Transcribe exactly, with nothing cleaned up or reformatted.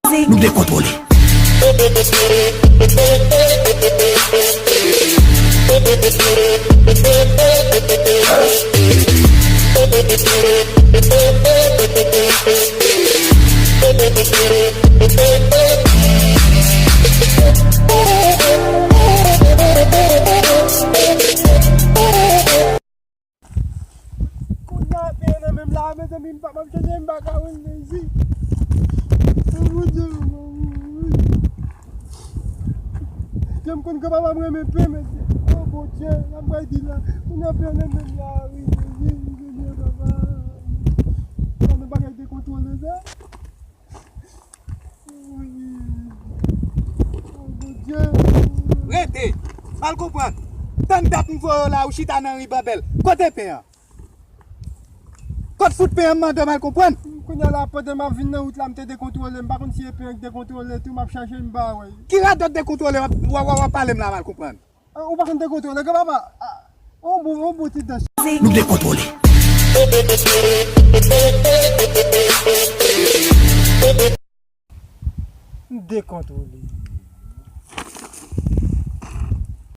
Nou dekontwole. Kounye a, peyi nan men m la, mezanmi, m pa, m ap chèche, m pa ka wè l nan isi. O Bondye, wi. Jan m konn ke papa m renmen pen, mesye. O Bondye, sa m pral di la. Kounye a, peyi nan men m la, wi, Jezi, Senyè, papa. Sa nan bagay dekontwole sa. Rete! Mal konprann. Tann dat m voye w la, ou chita nan ri Banbèl. Kote pen an? Kot fout pen an, m mande w, mal konprann? Kounye a la, pandan m ap vin nan wout la, m te dekontwole. M pa konn si e pen an k dekontwole tou, m ap chache, m pa wè. Ki radòt dekontwole w ap, w ap, w ap pale m la, mal konprann? Ah, ou pa konn dekontwole, granpapa? Ah, on bon, on bon ti dans. Nou dekontwole. M dekontwole.